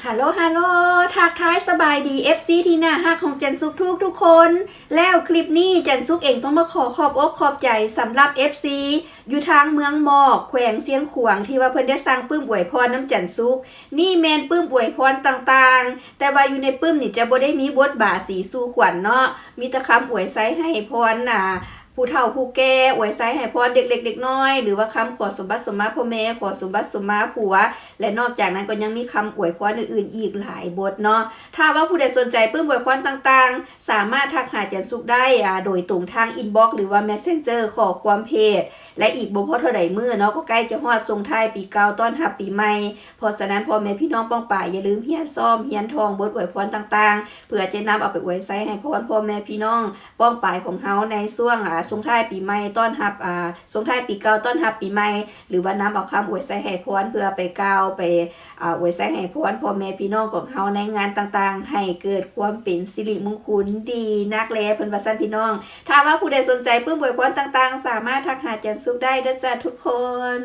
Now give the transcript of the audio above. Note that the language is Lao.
ຮາໂລ ຮາໂລ ທັກທາຍສະບາຍດີ ເອັຟຊີ ທີ່ໜ້າຮັກຂອງຈັນສຸກທຸກໆຄົນ. ແລ້ວຄລິບນີ້ຈັນສຸກເອງຕ້ອງມາຂໍຂອບອົກຂອບໃຈສຳລັບ ເອັຟຊີ ຢູ່ທາງເມືອງໝອກ ແຂວງຊຽງຂວາງ ທີ່ວ່າເພິ່ນໄດ້ສັ່ງປຶ້ມອວຍພອນນຳຈັນສຸກ. ນີ້ແມ່ນປຶ້ມອວຍພອນຕ່າງໆ ແຕ່ວ່າຢູ່ໃນປຶ້ມນີ້ຈະບໍ່ໄດ້ມີບົດບາສີສູ່ຂວັນເນາະ, ມີແຕ່ຄຳອວຍໄຊໃຫ້ພອນ ອ່າ ຜູ້ເຖົ້າຜູ້ແກ່, ອວຍໄຊໃຫ້ພອນເດັກເລັກເດັກນ້ອຍ ຫຼືວ່າຄຳຂໍສົມບັດສົມມາພໍ່ແມ່, ຂໍສົມບັດສົມມາຜົວ ແລະ ນອກຈາກນັ້ນກໍຍັງມີຄຳອວຍພອນອື່ນໆອີກຫຼາຍບົດເນາະ. ຖ້າວ່າຜູ້ໃດສົນໃຈປຶ້ມອວຍພອນຕ່າງໆ ສາມາດທັກຫາຈັນສຸກໄດ້ ອ່າ ໂດຍຕົງທາງອິນບັອກ ຫຼືວ່າແມັດເຊັນເຈີ ຂໍ້ຄວາມເພຈ ແລະ ອີກບໍ່ພໍເທົ່າໃດມື້ເນາະ ກໍໃກ້ຈະຮອດສົ່ງທ້າຍປີເກົ່າຕ້ອນຮັບປີໃໝ່. ເພາະສະນັ້ນ ພໍ່ແມ່ພີ່ນ້ອງປ້ອງປາຍ ຢ່າລືມຮຽນຊ້ອມ ຮຽນທ່ອງບົດອວຍພອນຕ່າງໆ ເພື່ອຈະນຳເອົາໄປອວຍໄຊໃຫ້ພອນພໍ່ແມ່ພີ່ນ້ອງປ້ອງປາຍຂອງເຮົາ ໃນຊ່ວງ ອ່າ ສົ່ງທ້າຍປີໃໝ່ຕ້ອນຮັບ ອ່າ ສົ່ງທ້າຍປີເກົ່າຕ້ອນຮັບປີໃໝ່ ຫຼືວ່ານຳເອົາຄຳອວຍໄຊໃຫ້ພອນເພື່ອໄປກ່າວ ໄປ ອ່າ ອວຍໄຊໃຫ້ພອນພໍ່ແມ່ພີ່ນ້ອງຂອງເຮົາໃນງານຕ່າງໆ ໃຫ້ເກີດຄວາມເປັນສິລິມຸງຄຸນ. ດີນັກແລ ເພິ່ນວ່າຊັ້ນພີ່ນ້ອງ. ຖ້າວ່າຜູ້ໃດສົນໃຈປຶ້ມອວຍພອນຕ່າງໆ ສາມາດທັກຫາຈັນສຸກໄດ້ເດີ້ຈ້າທຸກຄົນ.